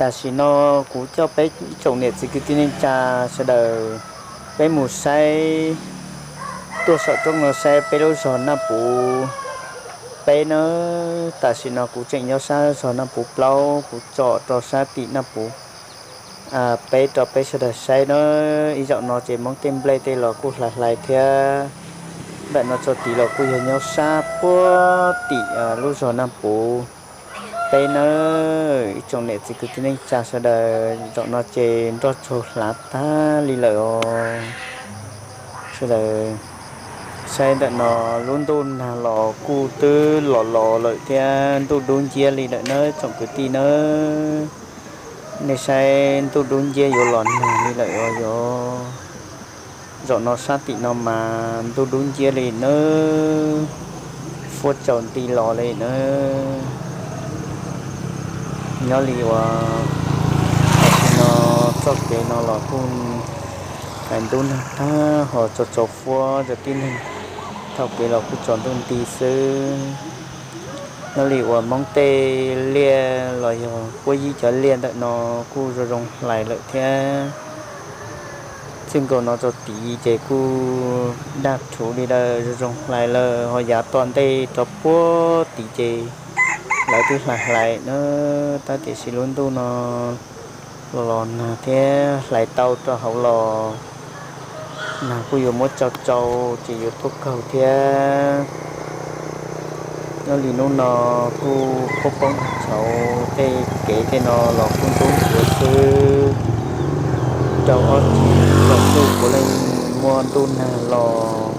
Tam sim no kuv coj peb ib tsoom niam txiv kwv tij neej tsa sawv daws, peb mus saib, tuaj saum roob no saib peb lub zos Naj Puv peb nawb. Tam sim no kuv tseem nyob sab zos Naj Puv plaub, kuv tsom rau sab tim Naj Puv peb rau peb sawv daws saib nawb. Ib zaug no ces Hmoob tej nplej tej los kuj hlais hlais thiab. Ntawm no tso tid los kuj yog nyob sab puag tim lub zos Naj Puv peb nawb. Ib tsoom niam txiv kwv tij neej tsa sawv daws, zaum no ces nroj tsaug hlav tag li lawm os. Sawv daws saib ntawm no, lub ntuj nag los kuj twb los los lawm thiab, ntuj dub nciab li lawm nawb tsoom kwv tij nawb. Nej saib ntuj dub nciab yuav los nag li lawm os yog. Zaum no sab tim no mas ntuj dub nciab li nawb, fuab tsaus nti los li nawb. Nyob li uas tam sim no txoj kev no los kuj hais ntub nag tag ho tsaus tsaus fuab cov tib neeg, thaum kev los kuj tsaus ntuj nti xwb. Nyob li uas Hmoob tej liaj los yog puab yib cov liaj ntawm no kuj zoo zoo hlais lawm thiab. Txij nkaus no rau tid ces kuj daj rhuv li lawm, zoo zoo hlais lawm, ho yav tom ntej rau puag tid ces lawv twb hlais hlais na, tab tiam sis lub ntuj no los los nag thiab hlais tau rau hauv los nag kuj yuav muab tsau tsau ces yuav tuaj kaug thiab. Nyob li hnub no kuj poob poob tshauv, tej kev tej no los kuj ntub ntxhiav xwb. Rau ob txhis los kuj puav leej muaj ntuj nag los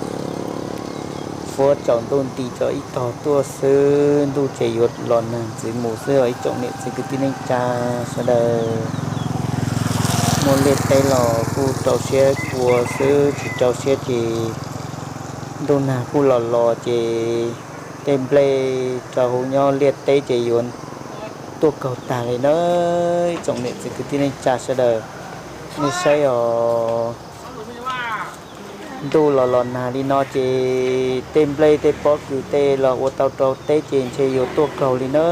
fuab tsaus ntuj nti tso ib tog tuaj xwb, ntuj ces yuav los nag ntxiv mus xwb os ib tsoom niam txiv kwv tij neej tsa sawv daws. Muaj liaj teb los kuj rau siab ua xwb, tsis rau siab ces ntuj nag kuj los los ces tej nplej rau hauv nyob liaj teb ces yuav tuaj kaug tag li na. Ib tsoom niam txiv kwv tij neej tsa sawv daws, nej saib os, ntuj los los nag li no ces tej nplej tej pob kws tej los ua tau rau teb ces ntshe yuav tuaj kaug li na.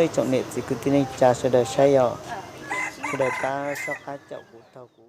Ib tsoom niam txiv kwv tij neej tsa sawv daws saib os, sawv daws pab soj qab caum kuv taug kuv